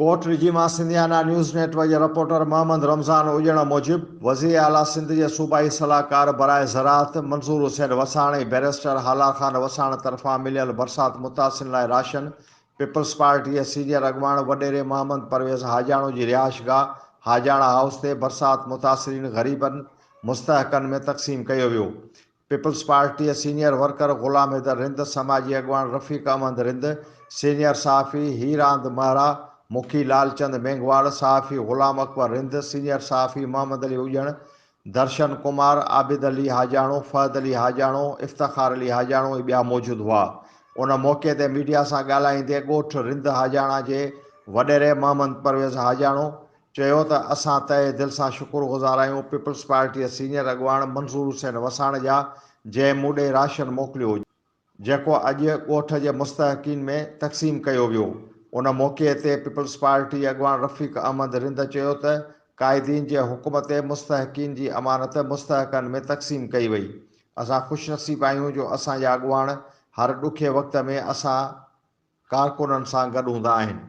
ڪوٽ ڏيجي مان Sindhiana news net work جي reporter Muhammad Ramzan اڄڻ موجب وزير اعليٰ سنڌ جي صوبائي صلاحڪار برائي زراعت منظور حسين وساڻ ۽ بئريسٽر هالار خان وساڻ طرفان مليل برسات متاثرين لاء راشن پيپلز پارٽي جي سينيئر اڳواڻ وڏيري محمد پرويز حاجاڻو جي رهائشگاهه حاجاڻا هائوس تي برسات متاثرين غريبن مستحقن ۾ تقسيم ڪيو ويو. پيپلز پارٽيء سينيئر ورڪر غلام حيدر رند، سماجي اڳواڻ رفيق احمد رند، سينيئر صحافي هيراند مهرا، مکي لال چند مينگهواڙ، صحافي غلام اڪبر رند، سينيئر صحافي محمد علي اڄڻ، درشن ڪمار، عابد علي حاجاڻو، فهد علي حاجاڻو، افتخار علي حاجاڻو ۽ ٻيا موجود هئا. ان موقعي تي ميڊيا سان ڳالهائيندي ڳوٺ رند حاجاڻا جي وڏيري محمد پرويز حاجاڻو چيو ته اسان تهه دل سان شڪر گذار آهيون پيپلز پارٽيء سينيئر اڳواڻ منظور حسين وساڻ جا جنهن مون ڏي راشن موڪليو جيڪو اڄ ڳوٺ جي مستحقين ۾ تقسيم ڪيو ويو. ان موقعي تي پيپلز پارٽي اڳواڻ رفيق احمد رند چيو ته قائدين جي حڪم تي مستحقين جي امانت مستحقن ۾ تقسيم ڪئي وئي اسان خوش نصيب آهيون جو اسان جا اڳواڻ هر ڏکي وقت ۾ اسان ڪارڪنن سان گڏ هوندا آهن.